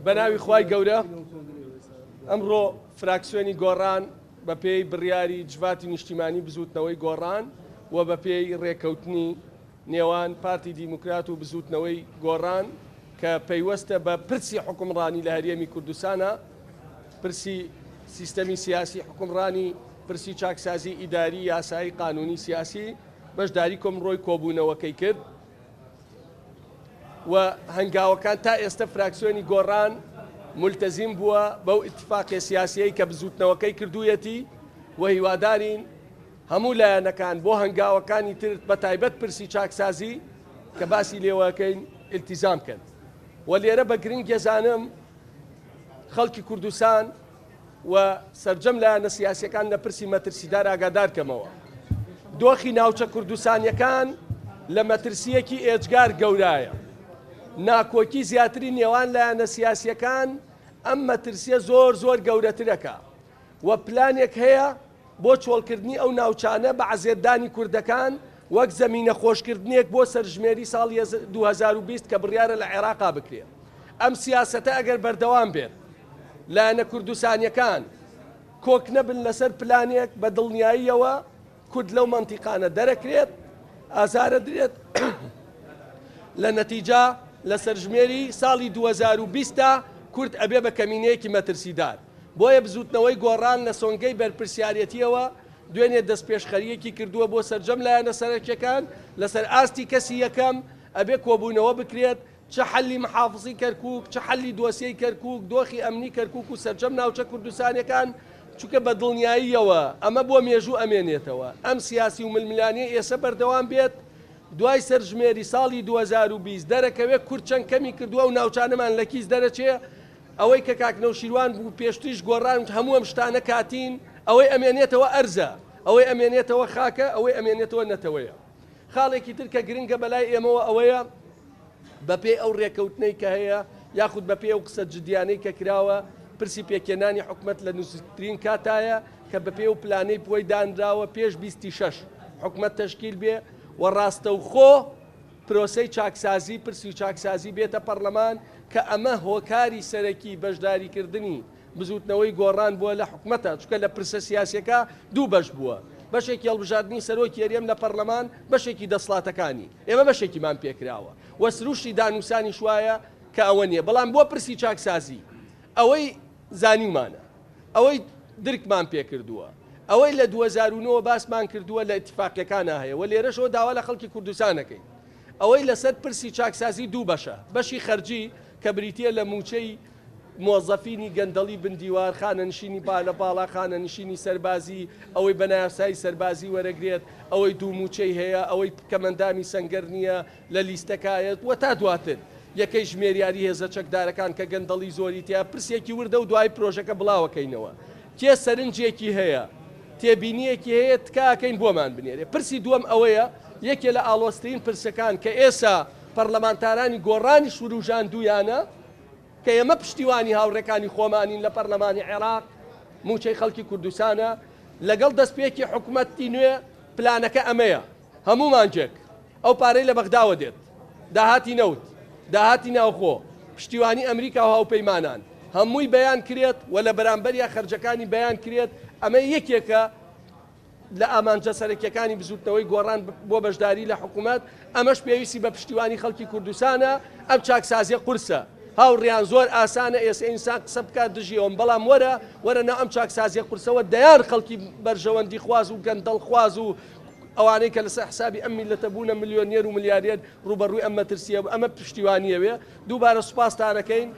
بەناوی خوای گەورە ئەمڕۆ فراکسیۆنی گۆڕان بەپێی بڕیاری جڤاتی نیشتیمانی بزوتنەوەی گۆڕان و بەپێی ڕێکەوتنی نێوان پارتی دیموکرات و بزوتنەوەی گۆڕان کە پەیوەستە بە پرسی حوکمڕانی لە هەرێمی کوردستانە، پرسی سیستەمی سیاسی حوکمڕانی، پرسی چاکسازی ئیداری، یاسایی، قانونی، سیاسی، بەشداری کۆمڕۆی کۆبوونەوەکەی کرد و هەنگاوەکان تا ئێستە فراکسیۆنی گۆڕان مولتەزیم بووە بەو ئیتفاقی سیاسیەی کە بزوتنەوەکەی کردوویەتی و هیوادارین هەموو لایەنەکان بۆ هەنگاوەکانی تر بە تایبەت پرسی چاکسازی کە باسی لێوەکەین ئیلتیزام کەن و لێرە بە گرنگ دەزانم خەڵکی کوردستان و سەرجەم لایەنە سیاسیەکان لە پرسی مەترسیدار ئاگادار کەمەوە. دۆخی ناوچە کوردستانیەکان لە مەترسیەکی ئێجگار گەورایە. ناکۆکی زیاتری نێوان لایەنە سیاسیەکان ئەم مەترسیە زۆر زۆر گەورەترەکە و پلانێک هەیە بۆ چۆڵکردنی ئەو ناوچانە بە عەزێتدانی کوردەکان وەک زەمینە خۆشکردنێک بۆ سەرژمێری ساڵی 2020 کە بڕیارە لە عێراقا بکرێت. ئەم سیاسەتە ئەگەر بەردەوام بێت لایەنە کوردستانیەکان کۆک نەبن لەسەر پلانێک بە دڵنیاییەوە کورد لەو مەنتیقانە دەرەکرێت ئازارەدرێت لە نەتیجە لە سەرژمێری ساڵی 2020 دا کورد ئەبێ بە کەمینەیەکی مەترسیدار. بۆیە بزوتنەوەی گۆڕان لە سۆنگەی بەرپرسیارێتیەوە دوێنێ دەستپێشخەریەکی کردووە بۆ سەرجەم لایەنە سەرەکیەکان لەسەر ئاستی کەسی یەکەم ئەبێ کۆبوونەوە بکرێت چ حەلی محافزی کەرکوک چ حەلی دۆسیەی کەرکوک دۆخی ئەمنی کەرکوک و سەرجەم ناوچە کوردستانیەکان چونکە بە دڵنیاییەوە ئەمە بۆ مێژوو ئەمێنێتەوە ئەم سیاسی و ململانێ ئێسە بەردەوام بێت دوای سەرژمێری ساڵی 2020 دەرەکەوێت کورد چەند کەمی کردووە و ناوچانەمان لە کیس دەرەچێ ئەوەی کە کاک نەوشیروان بوو پێشتریش گۆڕان هەموو ئەم شتانە کاتین، ئەوەی ئەمێنێتەوە ئەرزە، ئەوەی ئەمێنێتەوە خاکە، ئەوەی ئەمێنێتەوە نەتەوەیە. خاڵێکی تر کە گرنگە بەلای ئێمەوە ئەوەیە بەپێی ئەو رێکەوتنەی کە هەیە یاخود بەپێی ئەو قسە جدیانەی کە کراوە پرسی پێکهێنانی حکومەت لە نزیکترین کاتایە کە بەپێی ئەو پلانەی بۆی دانراوە پێش 26 حکومەت تەشکیل بێ و راستەوخۆ پرۆسەی چاکسازی، پرسی چاکسازی بێتە پەڕلەمان، کە ئەمە هۆکاری سەرەکی بەشداریکردنی بزووتنەوەی گۆڕان بووە لە حکومەتا، چونکە لە پرسە سیاسیەکە دوو بەش بووە، بەشێکی هەڵبژاردنی سەرۆکی هەرێم لە پەڕلەمان، بەشێکی دەسڵاتەکانی، ئێمە بەشێکیمان پێکراوە و سروشتی دانوسانیش وایە کە ئەوە نیە، بەڵام بۆ پرسی چاکسازی ئەوەی زانیومانە. ئەوەی درکمان پێکردووە، ئەوەی لە 2009 وە باسمان کردووە لە ئیتیفاقیەکانا هەیە و لێرەشەوە داوا لە خەڵکی کوردستان ئەکەین ئەوەی لەسەر پرسی چاکسازی دوو بەشە، بەشی خەرجی کە بریتیە لە مووچەی مۆزەفینی گەندەڵی بن دیوار، خانەنشینی بالە باڵا، خانەنشینی سەربازی، ئەوەی بە نایاسایی سەربازی وەرەگرێت، ئەوەی دوو مووچەی هەیە، ئەوەی کەمەندامی سەنگەر نییە، لە لیستەکایە و تا دواتر. یەکەی ژمێریاری هێزە چەکدارەکان کە گەندەڵی زۆری تیا پرسێکی وردە و دوای پرۆژەکە بڵاوەکەینەوە. کێ سەرنجێکی هەیە، تێبینییەکی هەیە تکا ئەکەین بۆمان بنێرێ. پرسی دووەم ئەوەیە یەکێ لە ئاڵۆزترین پرسەکان کە ئێسا پەڕلەمانتارانی گۆڕانیش وروژاندوویانە کە ئێمە پشتیوانی هاوڕێکانی خۆمانین لە پەڕلەمانی عێراق، مووچەی خەڵکی کوردستانە. لەگەڵ دەستپێکی حکومەتی نوێ پلانەکە ئەمەیە. هەموو مانگێک ئەو پارەی لە بەغداوە دێت، داهاتی نەوت، داهاتی ناوخۆ، پشتیوانی ئەمریکا و هاوپەیمانان، هەمووی بەیان کرێت و لە بەرامبەریا خەرجەکانی بەیان کرێت، ئەمە یەکێکە لە ئامانجە سەرەکیەکانی بزوتنەوەی گۆڕان بۆ بەشداری لە حکومەت، ئەمەش پێویستی بە پشتیوانی خەڵکی کوردستانە، ئەم چاکسازیە قورسە. هاوڕیان زۆر ئاسانە ئێستا ئینسان قسە بکات دژی ئەوم بەڵام وەرە وەرە ناو ئەم چاکسازیە قورسەوە دەیان خەڵکی بەرژەوەندی خواز و گەندەڵ خواز و ئەوانەی کە لەسەر حسابی ئەم میللەتە بوونە ملیۆنێر و ملیارێر ڕووبەڕووی ئەم مەترسییە ئەمە پشتیوانییەوێ دووبارە سوپاستانەکەین.